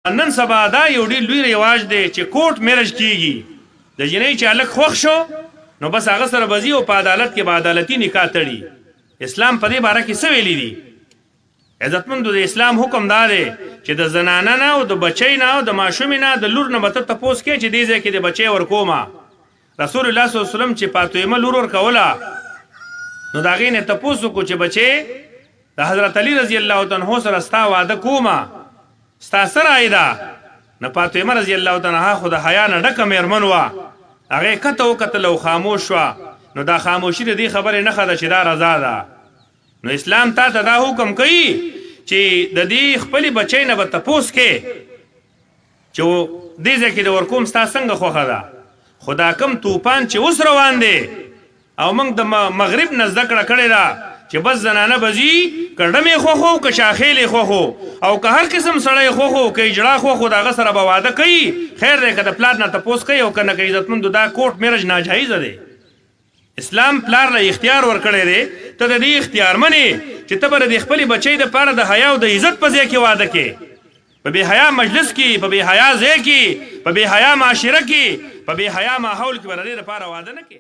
نن سبا دا یو ډیر لوی رواج دی چې کورټ میرج کیږي. د جنۍ چې هلک خوښ شو نو بس هغه سره به ځي او په عدالت کې به عدالتي نکاح تړي. اسلام په دې باره کې څه ویلي دي؟ عزتمندو، د اسلام حکم دا دی چې د زنانه نه او د بچۍ نه او د ماشومې نه، د لور نه به ته تپوس کې چې دې ځای کې د بچی ورکومه. رسول الله صلی الله علیه وسلم چې فاطمه لور ورکوله نو د هغې نه تپوس وکړو چې بچی، د حضرت علی رضی الله تعالی عنہ سره ستا واده کومه، ستا څه رای ده؟ نو فاطمه رضی الله تعالی عنها خو د حیا نه ډکه میرمن وه، هغې کته وکتل او خاموش شوه. نو دا خاموشي د دې خبرې نښه ده چې دا رضا ده. نو اسلام تا ته دا حکم کوي چې د دې خپلې بچۍ نه به تپوس کې چې دې ځای کې د ورکوم، ستا څنګه خوښه ده. خو دا کم توپان چې اوس روان دی او موږ د مغرب نه زده کړه کړې ده چې بس زنانه به ځي، که ډمې خوښو، که شاخېلې خوښو او که هر قسم سړی خوښو، که اجړا خوښو، د هغه سره به واده کوي. خیر دی که د پلار نه تپوس کوي او که نه کوي. عزتمندو، دا کورټ میرج ناجایزه دی. اسلام پلار له اختیار ورکړی دی. ته د دې اختیار منې چې ته به د خپلې بچۍ دپاره د حیا او د عزت په ځای کې واده کې. په بې حیا مجلس کې، په بې حیا ځای کې، په بې حیا معاشره کې، په بې حیا ماحول کې به د دې دپاره واده نه کې.